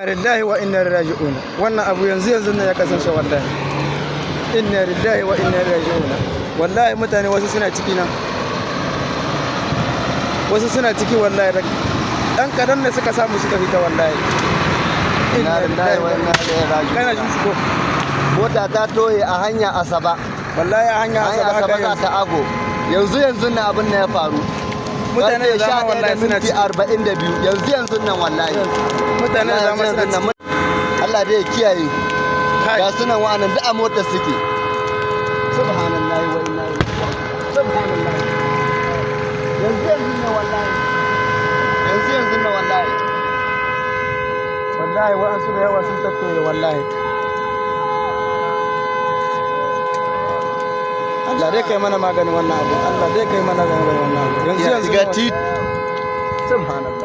Lillahi wa inna ilaihi raji'un. Wannan abu yanzu yanzu nan ya kasance wallahi. Inna lillahi wa inna ilaihi raji'un. Wallahi mutane wasu suna ciki nan. Wasu suna ciki wallahi, da dan kadan ne suka samu suka fita wallahi. Inna lillahi wa inna ilaihi raji'un. Kana jin su ko? Mota ta toye a hanya Asaba. Wallahi a hanya Hanya Asaba Asaba haka za yanzu. ta Ago. Yanzu yanzu nan abin nan ya faru. Mutane da dama wallahi suna minti ciki. 42 yanzu yanzu nan wallahi. Mutane da dama Wallahi suna yanzu ciki. nan. Allah dai ya kiyaye. Kai. Ga sunan wa'annan duk a motar suke. Subhanallahi wa inna ilaihi raji'un. Subhanallahi. Yanzu yanzu nan wallahi. Yanzu yanzu nan wallahi. Wallahi wa'ansu da yawa sun tattoye wallahi. Allah dai kai mana maganin wannan abu. Allah dai kai mana maganin wannan abu. Yanzu Ya yanzu shiga tit. Subhanallah.